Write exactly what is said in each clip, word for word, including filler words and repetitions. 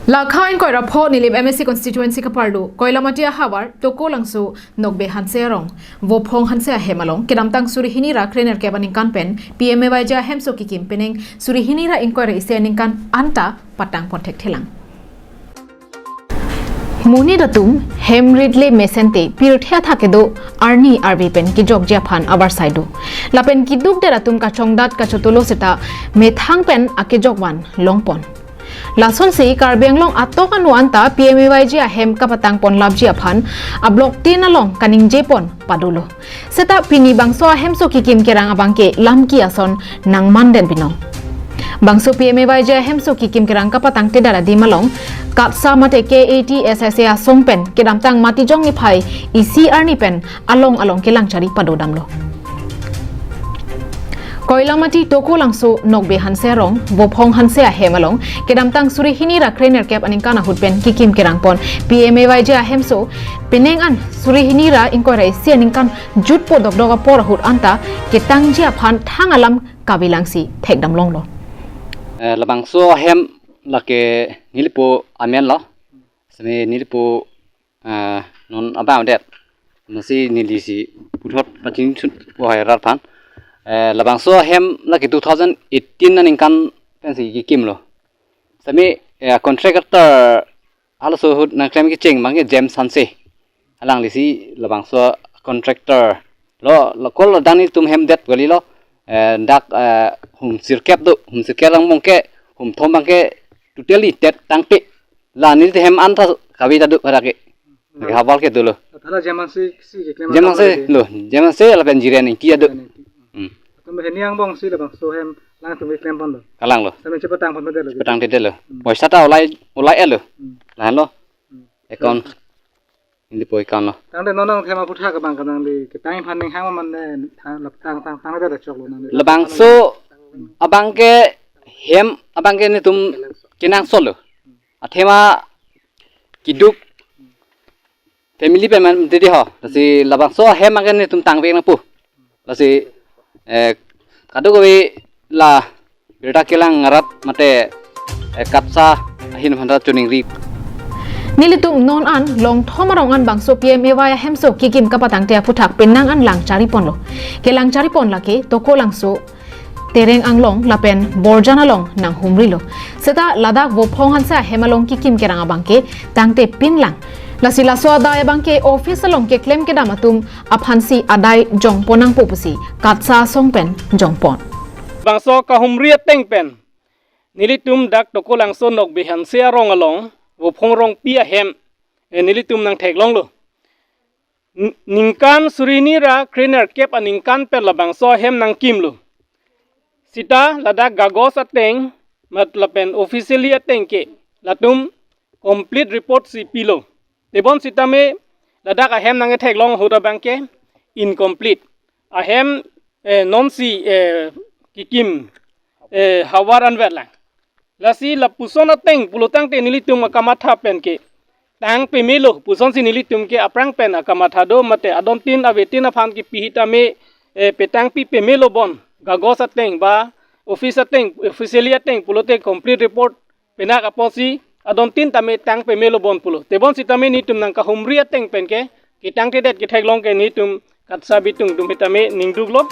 Lakha ingkoi ra pho Nilip M A C constituency kaparlo Koilamati ahavar Tokolangso Nokbe Hanse arong Vophong Hanse ahem along kedamtang suri hini ra krenerkep aningkan pen P M A Y G ahemso kikim penang suri hini ra ingkoi ra isi aningkan anta patang pon thekthelang. Monit atum hem ritle mesen te pirthe athak kedo arni arve pen kejokji aphan avarsai do. Lapen keduk der atum kachongdat kachotolo seta methang pen akejok van longpon. Lasonsi Karbi Anglong atok anu anta P M A Y G ahem kapatang pon lapji aphan a-block tin along kaningje pon padolo. Seta pini bangso ahemso kikim kerang abangke lamki ason nangman den binong. Bangso P M A Y G ahemso kikim kerang kapatang te dara dim along KATSA mate K A T S S A asong pen kedamtang Matijong niphai isi arni pen along along kelang chari padodamlo. Koilamati Tokolangso Nokbe Hanse arong Vophong Hanse ahem along kedamtang suri hini ra krenerkep aningkan ahut pen kikim kerang pon P M A Y G ahemso penang an suri hini ra ingkoi ra isi aningkan jutpo dokdok apor ahut anta ketangji aphan thang alam kavelangsi thekdam longlo. Eh, labangso ahem lake nelipo amen lo. Semi nelipo, eh, non abang det. Masi neli si puthot pachini chut po hai rat aphan. Eh, labangso ahem lake two thousand eighteen aningkan pensi kikimlo. Semi, eh, contractor halaso ahut nangklem kecheng abangke James Hanse. Alanglisi labangso contractor lo, lo kol lo dang nelitum hem det kalilo. Eh, dak, eh, hum sirkep do, hum sirkep lang abangke, hum thom abangke totally det tangte. La neli te hem anta kave ta do pada ke. Ke havar ke dolo. Thala James Hanse si keklem James Hanse lo, James Hanse lapen Jiren Ingti ado. Hmm. Atum hini angbongsi labangso hem langtum keklem ponlo. Kalang lo. Sami chepatang pon padelo. Patang te delo. Hmm. Poisa ta ulai, ulai-et lo. Hmm. Lahenlo. Hmm. Account. Nelipo account lo. Tangte non nangthema aphuthak abang kanang di ketang aphan ning hang man ne tang tang tang tang da choklo nang di. Labangso abangke hem abangke nelitum kenangsot lo. Athema keduk family pen man didi ho. Lasi labangso ahem abangke nelitum tangpik nangpo. Lasi, eh, kadokave la birta kelang arat mate, eh, KATSA ahin aphan ta choningri. Nelitum non an Longthom arong an bangso P M A Y ahemso kikim kapatang te aphuthak penang an lang chari ponlo. Kelang chari pon lake Tokolangso Tereng Anglong lapen Borjan along nanghumrilo. Seta ladak Vophong Hanse ahem along kikim kerang abangke tangte pinlang. Lasi laso adai abangke office along keklem kedam atum aphansi adai jongpon nangpo pusi KATSA asong pen jongpon. Bangso kahumri ateng pen nelitum dak Tokolangso Nokbe Hanse arong along Vophong Rongpi ahem, eh, nelitum nangtheklonglo. N-, ningkan suri hini ra krenerkep aningkan pen labangso ahem nangkimlo. Seta ladak kagos ateng mat lapen officially ateng ke latum complete report si pilo. Tebon sitame ladak ahem nangketheklong ahut abangke incomplete. Ahem, eh, nonsi, eh, kikim, eh, havar anvet lang. Lasi lapuson ateng pulo tangte nelitum akamatha pen ke tang pemelo pusonsi nelitum ke aphrang pen akamatha do mate adontin avetin aphan kipi hitame, eh, petangpi pemelo bon kagos ateng ba office ateng, officially ateng pulote complete report penak apotsi adontin tame tang pemelo bon pulo. Tebon sitame nelitum nangkahumri ateng pen ke ketang tedet ketheklong ke nelitum KATSA abitung atum hitame ningduklo.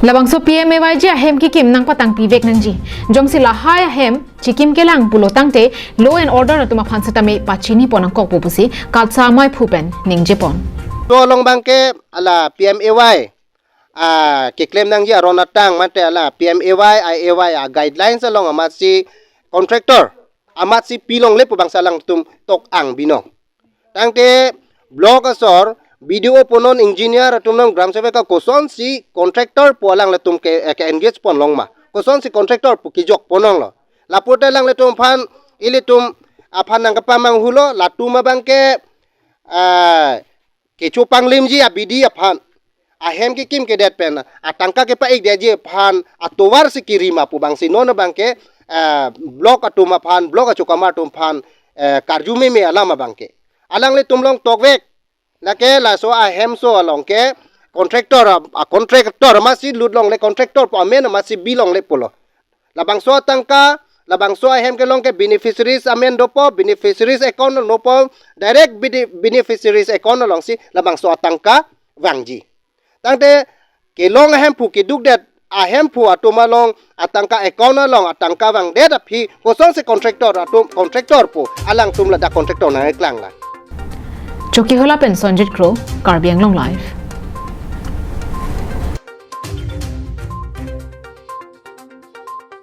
Labangso P M A Y G ahem kikim nangpatangpi vek nangji. Jongsi lahai ahem chikim kelang pulo tangte law and order atum aphan sitame pachini pon nangkokpo pusi KATSA amaiphu pen ningje pon. To along abangke ala P M A Y, ah, keklem nangji aron atang mate ala P M A Y, I A Y a guidelines along amatsi contractor amatsi pilongle pu bangsi alangtum tok-ang binong. Tangte block asor, B D O punon, engineer atum nong, gram sevek kosonsi contractor pu alanglitum ke, eh, ke-engage ponlong ma. Kosonsi contractor pu kejok ponlonglo. Lapu te alanglitum aphan, ilitum aphan nangkapamanghulo, latum abangke, ah, kecho panglimji abidi aphan. Ahem kikim kedet pen, atangka kepa-ikdetji aphan, atovarsi kiri ma pu bangsi non abangke, eh, block atum aphan, block achokamar atum aphan, eh, karju meme alam abangke. Alanglitum along tokvek, lake laso ahemso along ke, contractor, a, a contractor amatsi lutlongle, contractor pu amen amatsi bilongle pulo. Labangso atangka, Labangso ahem kelong ke beneficiaries amen dopo, beneficiaries account dopo, direct bene- beneficiaries account alongsi labangso atangka vangji. Tangte kelong ahemphu, keduk det ahemphu atum along atangka account along atangka vangdet aphi kosonsi contractor atum, contractor pu alangtum ladak contractor nangklang la. Chokihola pen Sonjit Kro, Karbi Anglong Live.